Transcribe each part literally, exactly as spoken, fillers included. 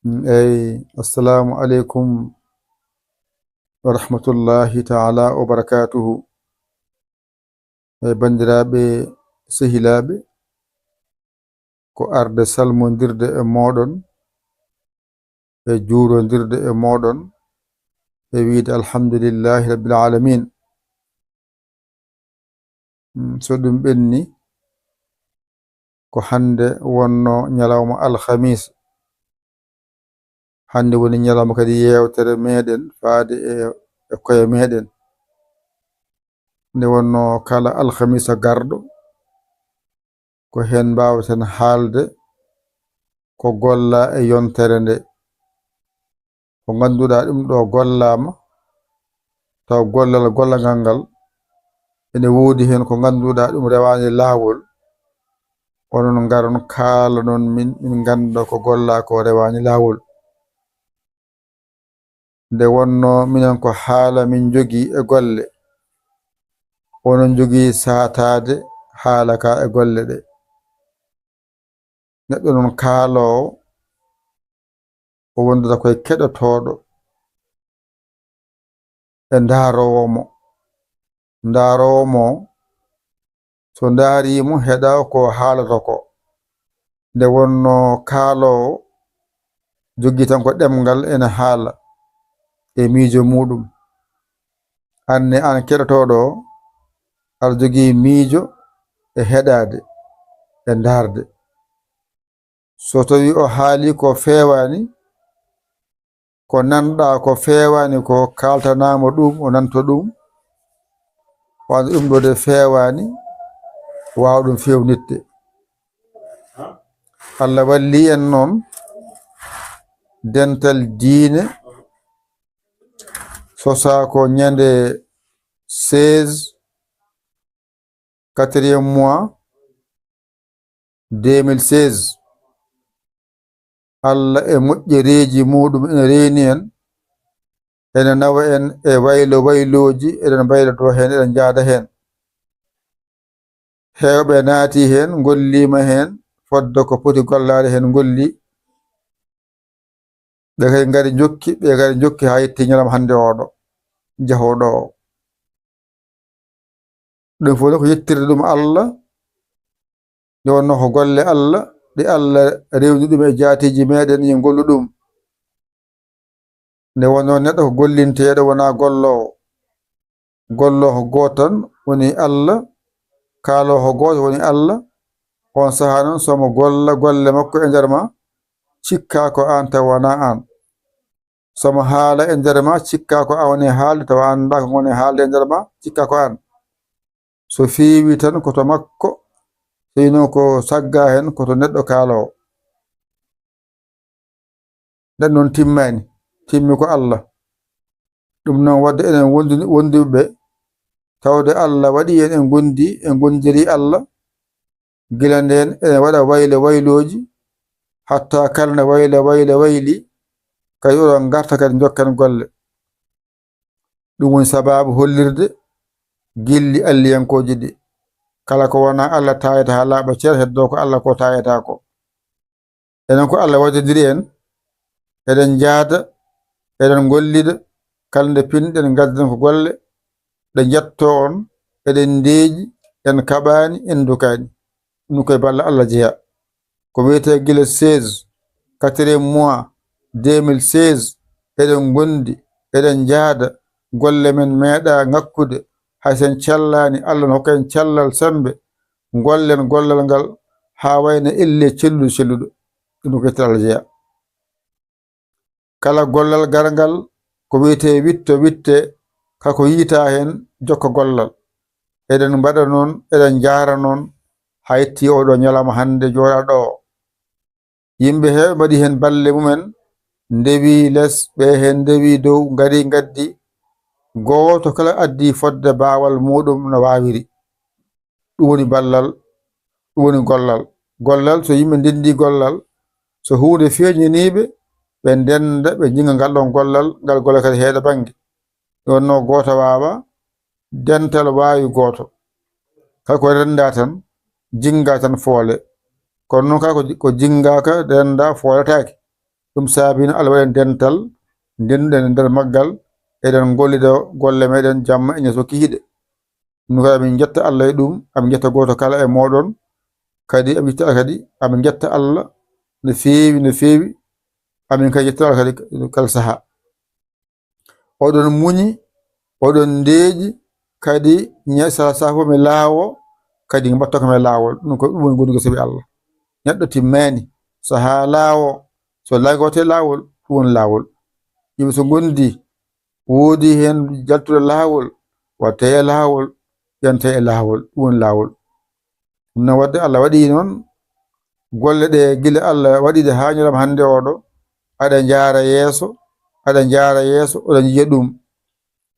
Eyi, assalamu aleykum wa rahmatullahi taala wa barakatuhu. E banndiraaɓe, sehilaaɓe, ko arde salmondirde e mooɗon, e juurondirde e mooɗon, e wiide alhamdulillahi rabbil alamin. Mm, so ɗum ɓenni, ko hannde wonno ñalawma alhamis. Hannde woni ñalawma kadi yeewtere meɗen faade e, e koye meɗen. Nde wonno kala alhamisa garɗo, ko heen mbaaweten haalde ko golla e yontere nde. Ko ngannduɗaa ɗum ɗo gollaama, taw gollal gollagal ngal ene woodi heen ko ngannduɗaa ɗum rewaani laawol, onon ngaron kaalanon min, min ngannda ko gollaa ko rewaani laawol. Nde wonno minen ko haala min njogii e golle, onon njogii saataade haala ka e golle ɗe. Neɗɗo noon kaaloowo, o wondata koye keɗotooɗo e ndaaroowo mo. Ndaaroowo mo, so ndaarii mo, heɗa ko haalata ko. Nde wonno kaaloowo jogii tan ko ɗemngal ene haala e miijo muuɗum. Aan ne, aan keɗotooɗo o, aɗa jogii miijo e heɗaade e ndaarde. So tawii o haalii ko feewaani, ko nanɗaa ko feewaani ko, kaaltanaama ɗum, o nanto ɗum, o annda ɗum ɗo de feewaani, waawa ɗum feewnitde. Allah walli en noon, dental diine sosaa ko ñande seize, quatrième mois, deux mille seize. Allah e moƴƴereeji muuɗum ene reeni en, ene nawa en e waylo waylooji, eɗen mbayloto heen, eɗen njaada heen. Heewɓe naati heen, ngolliima heen, fodde ko poti gollaade heen ngolli. Ɓe kadi ngari njokki, ɓe ngari njokki haa yetti ñalawma hannde oo ɗo, jahooɗo oo. Ɗum fof ne ko yettirde ɗum Allah, nde wonno ko golle Allah, ɗe Allah rewni ɗum e jaatiji meɗen, en ngollu ɗum. Nde wonno neɗɗo ko gollinteeɗo, wonaa golloowo. Golloowo ko gooto tan, woni Allah. Kaaloowo ko gooto, woni Allah. On sahaa noon, so mo golla golle makko e nder ma, cikkaa ko aan, tawa wonaa aan. So mo haala e nder ma, cikkaa ko aan woni haalde, tawa anndaa ko woni haalde e nder ma, cikkaa ko aan. So feewi tan, ko to makko, so yino ko saggaa heen, ko to neɗɗo kaaloowo. Nden noon timmaani, timmi ko Allah. Ɗum noon waɗde enen wondi-, wonduɓe, tawde Allah waɗi en, en ngondi, en ngondiri Allah. Gila ndeen ene waɗa waylo waylooji, hatta kala nde wayla wayla wayli, kadi oɗon ngarta kadi njokkan golle. Ɗum woni sabaabu hollirde gilli alliyankooji ɗi. Kala ko wonaa Allah taayata haa laaɓa cer, heddoo ko Allah ko taayata ko. Enen ko Allah waddindiri en, eɗen njaada, eɗen ngollida, kala nde pinɗen ngadden ko golle, ɗe njettoo on, eɗen ndeeƴi, en kaɓaani, en ndukaani. Ɗum koye balla Allah jeyaa. Ko wiyetee gila seize, quatrième mois deux mille seize, eɗen ngondi, eɗen njaada, golle men meeɗaa ŋakkude, hay so en cellaani, Allah no hokka en cellal semmbe, ngollen gollal ngal haa wayno elle celluɗo celluɗo. Ɗum ko yettere Allah jeyaa. Kala gollal garngal ko wiyetee witto witte, kako yiita heen jokka gollal. Eɗen mbaɗa noon, eɗen njaara noon, haa yetti oo ɗo ñalawma hannde jooɗaaɗo o. Yimɓe heewɓe mbaɗi heen balle mumen, ndewi les, ɓe heen ndewi dow, ngari ngaddi. Gooto kala addi fodde baawal muuɗum no waawiri. Ɗum woni ballal, ɗum woni gollal. Gollal, so yimɓe ndenndi gollal, so huunde feeñinii ɓe, ɓe ndennda, ɓe njinnga ngal ɗoon gollal, ngal gollal kadi heeɗa bannge. Nde wonnoo gooto waawaa, dental waawi gooto. Kala ko renndaa tan, jinngaa tan foole. Kono noon kala ko, ko jinngaaka, renndaa, fooletaake. Ɗum saabii no Allah waɗi en dental, ndennduɗen e nder maggal, eɗen ngollida golle meɗen jamma e ñaso kihiɗe. Ɗum kadi, amin njetta Allah e ɗum, amin njetta gooto kala e mooɗon. Kadi amin njetta Allah kadi, amin njetta Allah no feewi, no feewi. Amin kadi njetta Allah kadi kala sahaa. Oɗon muñi, oɗon ndeeƴi, kadi ña-, sa-, sahaa fof mi laawo, kadi mbatta ko mi laawol. Ɗum ko ɗum woni godugo sabi Allah. Neɗɗo timmaani. Sahaa laawo, so laagote laawol, ɗum woni laawol. Yimɓe so ngondi, woodi heen jaltuɗo laawol, wattee e laawol, yantee e laawol, ɗum woni laawol. Ɗum noon waɗde Allah waɗi noon golle ɗe gila Allah waɗi ɗe haa ñalawma hannde oɗo, aɗa njaara yeeso, aɗa njaara yeeso, oɗon njiya ɗum.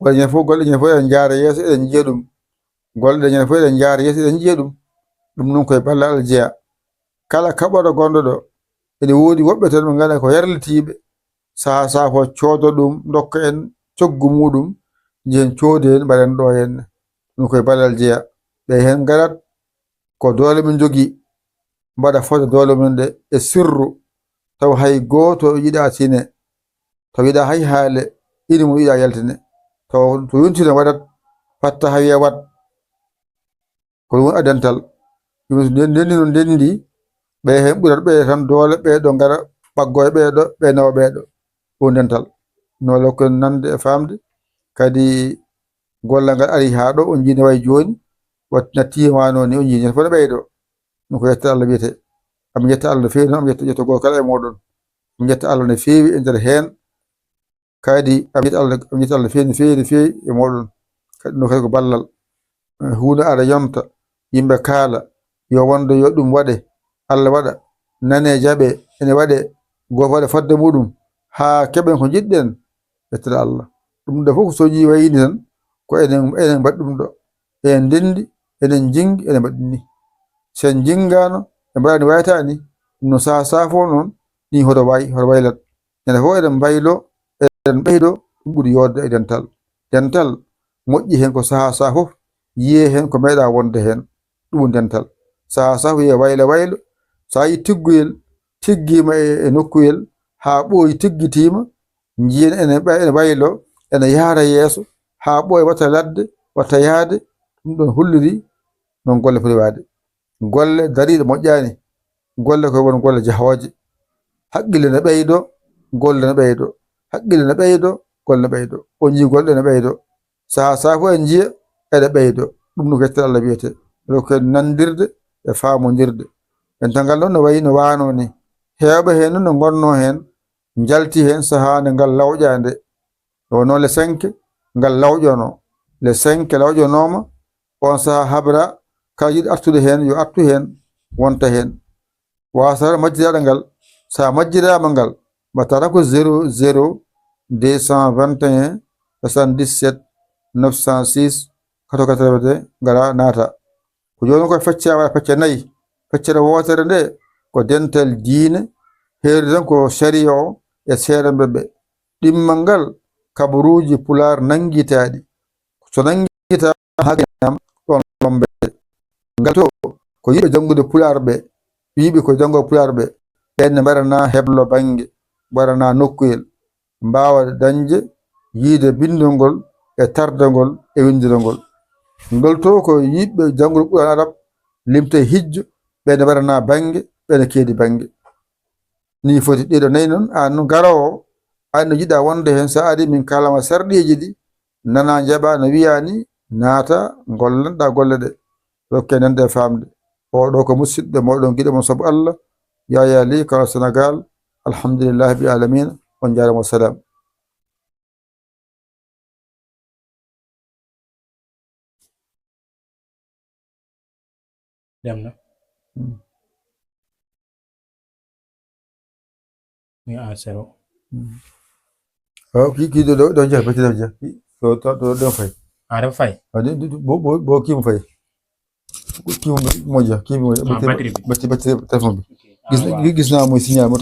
Golle ñande fof, golle ñande fof eɗen njaara yeeso, eɗen njiya ɗum. Golle ɗe ñande fof eɗen njaara yeeso, eɗen njiya ɗum. Ɗum noon koye ballal Allah jeyaa. Kala kaɓorɗo gonɗo ɗo, ene woodi woɓɓe tan ɓe ngannduɗaa ko yarlitiiɓe. Sahaa sahaa fof cooda ɗum, ndokka en coggu muɗum, njehen cooden, mbaɗen ɗo henne. Ɗum koye ballal jeyaa. Ɓe heen ngarat ko doole mum njogii, mbaɗa fodde doole mum nde e sirru, taw hay gooto yiɗaa tine, taw yiɗaa hay haale, ina mo yiɗaa yaltine, taw to yonti no waɗat, fatta haa wiya waɗ. Ko ɗum woni dental. Yimɓe so nden-, ndenndi noon ndenndi, ɓe heen ɓurat ɓe tan doole, ɓe ɗo ngara ɓaggoo e ɓe ɗo, ɓe nawa ɓe ɗo. Ɗum dental. No walla ko nande e faamde. Kadi gollal ngal ari haa ɗo, on njii no wayi jooni, watti nattiima wano ni, on njii ñande fof no ɓeydo. Ɗum ko yetta Allah wiyete. Am yetta Allah no feewi noon, am yetta, yetta gooto kala e mooɗon. Am yetta Allah no feewi e nder heen. Kadi am yetta Allah, am yetta Allah no feewi, no feewi, no feewi e mooɗon. Kadi no kadi ko ballal. Eh, huunde ara yonta, yimɓe kaala, yo wonde yo ɗum waɗe, Allah waɗa, nane jaɓe, ene waɗe, gooto waɗa fodde muɗum, haa keɓen ko njiɗɗen, yettira Allah. Ɗum ɗo fof ko so njii wayini tan, ko enen, enen mbaɗi ɗum ɗo. Eɗen ndenndi, eɗen njingi, eɗen mbaɗi ni. So en njingaano, en mbaɗaani wayataani, ɗum no saha saha fof noon, ni hoto way, hoto waylat. Ñande fof eɗen mbaylo, eɗen ɓeydo, ɗum ɓuri yodde e dental. Dental moƴƴi heen ko saha saha fof, yiyee heen ko meeɗa wonde heen. Ɗum woni dental. Saha saha fof yiyee waylo waylo. So a yii tiggoyel, tiggiima e, e nokkuyel, haa ɓooyi tiggitiima, njiyen ene ɓa-, ene waylo, ene yahra yeeso, haa ɓooya watta ladde, watta yahde, ɗum ɗon holliri noon golle poti waade. Golle dariiɗe moƴƴaani, golle ko won golle jahooje. Haqqille ne ɓeydo, golle ne ɓeydo. Haqqille ne ɓeydo, golle ne ɓeydo. On njii golle ne ɓeydo. Saha saha fof en njiya eɗe ɓeydo. Ɗum no ko yettere Allah wiyete. Ɗo ko en nandirde e faamondirde. Dental ngal noon no wayi no waano ni. Heewɓe heen noon no ngonnoo heen, njalti heen sahaa nde ngal lawƴaa nde. Wonno le cinq ngal lawƴono. Le cinq lawƴonooma, on sahaa habra kala yiɗi artude heen yo artu heen, wonta heen. Wasara majjiraaɗo ngal, so a majjiraama ngal, mbaɗta tan ko zéro zéro deux cent vingt et un soixante-dix-sept neuf cent six quatre-vingt-quatre, ngara naata. Ko jooni ko fecce, waɗa fecce nayi. Feccere wootere nde ko dental diine, heeri tan ko sariya o e seerenɓe ɓe. Ɗimmal ngal kabaruuji Pulaar nanngitaaɗi. So nanngitaama haa gaynam ɗoon lombete. Ngal to ko yiɗɓe janngude Pulaar ɓe, yiɗɓe ko janngo Pulaar ɓe, ɓeen ne mbaɗana heblo bannge, mbaɗana nokkuyel. Mbaawa dañde yiide binndol ngol e tardagol e winndugol ngol. Ngol to ko yiɗɓe janngude Quraan Arab, limte hijjo, ɓe ne mbaɗana bannge, ɓe ne keedi bannge. Ni foti ɗiɗo nayi noon, aan no garoowo, aan no jiɗa wonde heen, so a ari min kaalama sarɗiiji ɗi, nana njaɓa no wiyaa ni, naata, ngollanɗa golle ɗe. Rokke nande e faamde. Oɗo ko musidɗo moɗon, giɗo mon sabu Allah, Yaya Ly, kala Senegal. Alhamdulillahi bil alamina. On njaarama, wassalam. Dem na. Hmm. Mi a zéro. Hmm. Oh, ki, ki do, do, do, ja, bati do, ja. Ki, do, do, do, do, fay. A, do, fay. Ah, do, do, do, bo, bo, bo, ki mo fay. Ki mo, mo, ja, ki mo, ah, bati, batterie bi. Bati, bati téléphone bi. Ok. Gis, ah, waaw. Gis naa mooy signal, moo